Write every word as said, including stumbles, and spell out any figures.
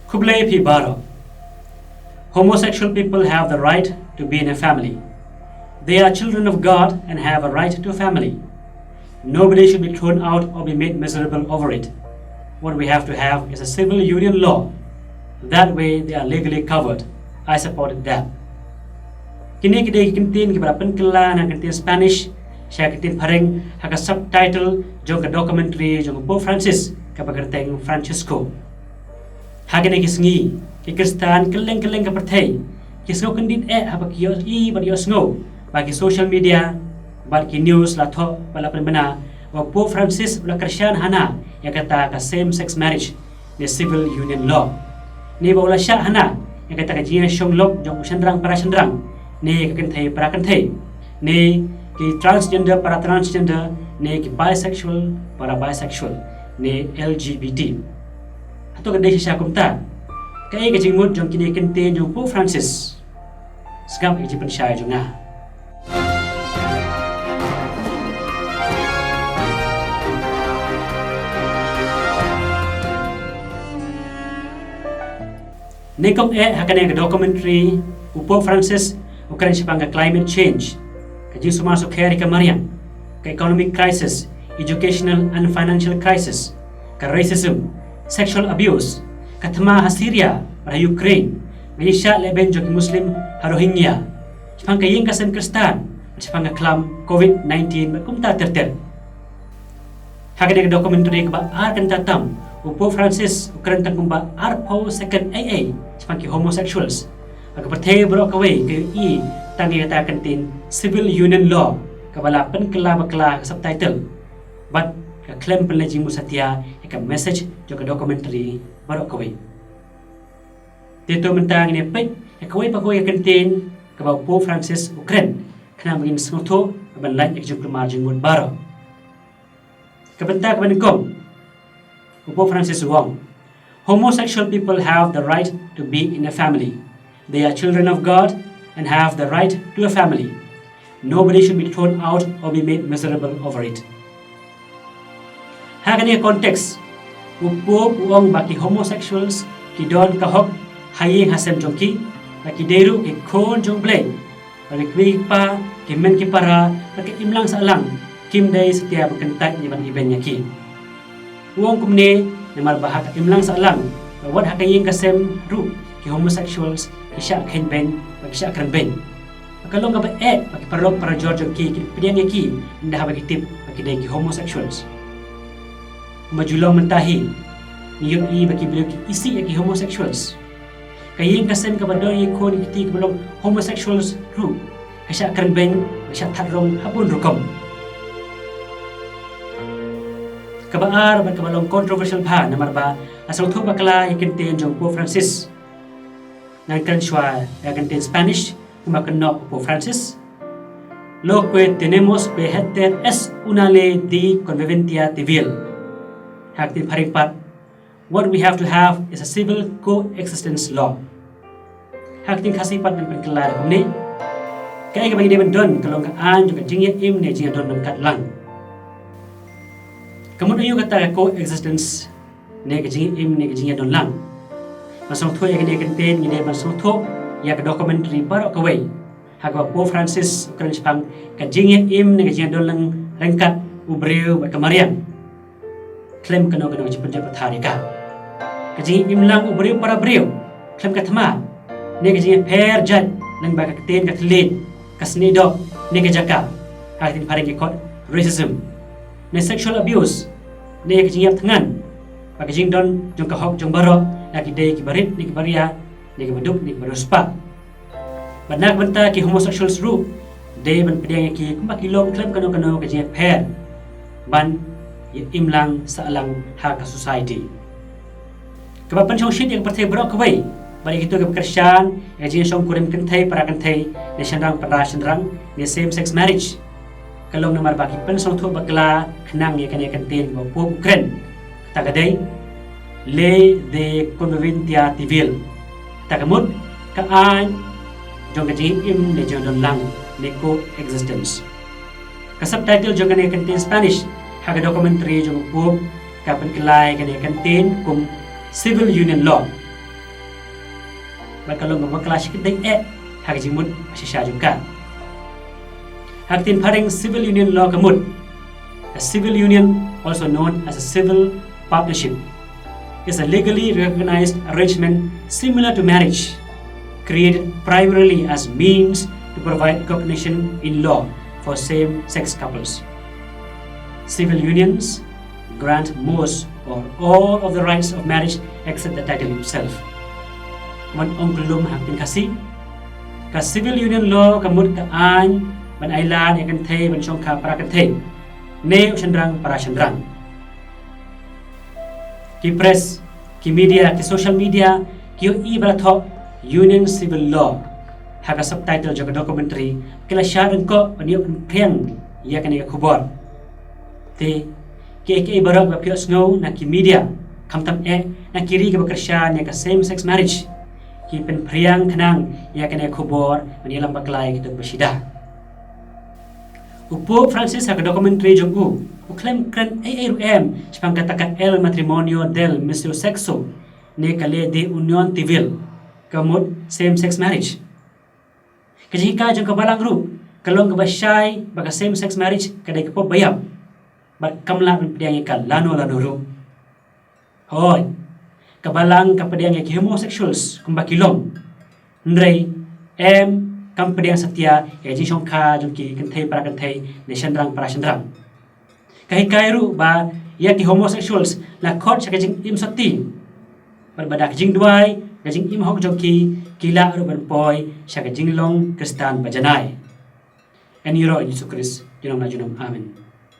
Khublei phi baroh. Homosexual people have the right to be in a family. They are children of God and have a right to a family. Nobody should be thrown out or be made miserable over it. What we have to have is a civil union law. That way they are legally covered. I supported that. Kine ki dei ki kyntien kiba la pynkylla na ka kyntien Spanish sha ka kyntien phareng ha ka subtitle jong ka documentary jong u Pope Francis kaba kyrteng Francesco. Ha kine ki sngi, ki Khristan kylleng kylleng ka pyrthei ki sngew kyndit eh haba ki ïohi bad ïohsngew ba ki social media bad ki news la thoh bad la pynbna ba u Pope Francis u la kyrshan hana ïa kata ka same sex marriage ne civil union law, ne ba u la shah hana ïa kata ka jingïashong lok jong u shynrang para shynrang ne ïa ka kynthei para kynthei, ne ki transgender para transgender, ne ki bisexual para bisexual, ne L G B T. Hato ka dei shisha kumta? Kaei ka jingmut jong kine ki kyntien jong u Pope Francis? Sngap ïa ka jingpynshai jong nga. Nyngkong eh, ha kane ka documentary u Pope Francis u kren shaphang ka climate change, ka jingsumar sukher ïa ka mariang, ka economic crisis, educational and financial crisis, ka racism, sexual abuse, ka thma ha Syria bad ha Ukraine, ka jingshah lehbeiñ jong ki Muslim ha Rohingya, shaphang ka ïing ka sem Khristan, shaphang ka khlam covid nineteen bad kumta ter ter. Ha kane ka documentary kaba ar kynta tam, u Pope Francis u kren tang kumba arphew second ei ei shaphang ki homosexuals. Ha ka pyrthei baroh kawei ka ïohi tang ïa kata ka kyntien civil union law kaba la pynkylla bakla ha ka subtitle bad ka khlem pynleit jingmut satia ïa ka message jong ka documentary baroh kawei. Te to mynta ngin ïa peit ïa kawei pa kawei ka kyntien kaba u Pope Francis u kren khnang ba ngin sngewthuh ban lait ïa ka jingkulmar jingmut baroh. Ka bynta kaba nyngkong, u Pope Francis u ong, homosexual people have the right to be in a family. They are children of God and have the right to a family. Nobody should be thrown out or be made miserable over it. Ha kane ka context, u Pope u ong ba ki homosexuals ki don ka hok ha ïing ha sem jong ki, ba ki dei ruh ki khun jong u Blei, ba ki kmie ki kpa, ki hynmen ki para bad ka imlang sahlang kim dei satia ban kyntait ne ban ibeiñ ïa ki. U ong kumne namar ba ha ka imlang sahlang bad wat ha ka ïing ka sem ruh ki homosexuals ki shah kheiñ beiñ bad ki shah kren beiñ. Ba ka long kaba eh ba ki paralok parajor jong ki kin pdiang ïa ki ynda haba ki tip ba ki dei ki homosexuals. Kumba ju long mynta hi, ngi ïohi ba ki briew ki isih ïa ki homosexuals. Ka ïing ka sem kaba don ïa ki khun ki kti kiba long homosexuals ruh ka shah kren beiñ, ka shah thad rong ha bun rukom. Kaba ar bad kaba long controversial bha namar ba la sngewthuh bakla ïa ka kyntien jong u Pope Francis. Ngan kren shuwa ïa ka kyntien Spanish kumba kynnoh u Pope Francis. Lo que tenemos que ejercer es una ley de convivencia civil. Ha ka ktien phareng pat, what we have to have is a civil coexistence law. Ha ka ktien Khasi pat ngan pynkylla da kumne. Kaei kaba ngi dei ban don ka long ka aiñ jong ka jingïaim ne jingïadon ryngkat lang. Ka mut aïu kata ka coexistence ne ka jingïaim ne ka jingïadon lang? Ban sngewthuh ïa kane ka kyntien ngi dei ban sngewthuh ïa ka documentary baroh kawei ha kaba u Pope Francis u kren shaphang ka jingïaim ne ka jingïadon lang ryngkat u briew bad ka mariang. Khlem kano kano ka jingpynjot pathar ïa ka. Ka jingïaim lang u briew para briew khlem ka thma, ne ka jingïapher jait lyngba ka ktien ka thylliej, ka snieh doh ne ka jaka, ha ka ktien phareng ki khot racism, ne sexual abuse, ne ka jingïap thngan bad ka jingdon jong ka hok jong baroh, la ki dei kiba rit ne kiba ria, ne kiba duk ne kiba riewspah. Bad na ka bynta ki homosexuals ruh, dei ban pdiang ïa ki kumba ki long khlem kano kano ka jingïapher ban ïaim lang sah lang ha ka society. Kaba pynshongshit ïa ka pyrthei baroh kawei bad ïa kito kiba kyrshan ïa ka jingshongkurim kynthei para kynthei ne shynrang para shynrang ne same sex marriage, ka long namar ba ki pynsngewthuh bakla khnang ïa kane ka kyntien ba u Pope u kren. Kata ka dei Ley de Convivencia Civil. Kata ka mut ka aiñ jong ka jingïaim ne jingdon lang ne coexistence. Ka subtitle jong kane ka kyntien Spanish ha ka documentary jong u Pope ka pynkylla ïa kane ka kyntien kum civil union law. bad ka long kaba bakla shikatdei eh ha ka jingmut ba shisha jong ka. Ha ka ktien phareng civil union law ka mut, a civil union, also known as a civil partnership, is a legally recognized arrangement similar to marriage, created primarily as means to provide recognition in law for same-sex couples. Civil unions grant most or all of the rights of marriage except the title itself. Kumba ong kyllum ha ka ktien Khasi, ka civil union law ka mut ka aiñ ban ailad ïa ka kynthei ban shongkha para kynthei ne u shynrang para shynrang. Ki press, ki media, ki social media ki ïohi ba la thoh Union Civil Law ha ka subtitle jong ka documentary, ki la shah ryngkoh ban ïoh pynphriang ïa kane ka khubor. Te kiei kiei baroh ba phi ïohsngew na ki media, khamtam eh na ki ri kiba kyrshan ïa ka same sex marriage, ki pynphriang khnang ïa kane ka khubor ban ïalam bakla ïa ki duk ba shida. U Pope Francis ha ka documentary jong u, u khlem kren ei ei ruh em shaphang kata ka el matrimonio del mismo sexo ne ka ley de union civil, ka mut same sex marriage. Ka jinghikai jong ka balang ruh ka long kaba shai ba ka same sex marriage ka dei ka pop ba ïap, bad kam lah ban pdiang ïa ka lano lano ruh. Hooid, ka balang ka pdiang ïa ki homosexuals kumba ki long. Hynrei em, kam pdiang satia ïa ka jingshongkha jong ki kynthei para kynthei ne shynrang para shynrang. Ka hikai ruh ba ïa ki homosexuals la khot sha ka jingim sotti, bad ba da ka jingduwai, ka jingim hok jong ki, ki lah ruh ban poi sha ka jinglong Khristan ba janai. Yn ïaroh ïa u Jisu Khrist junom la junom. Amen.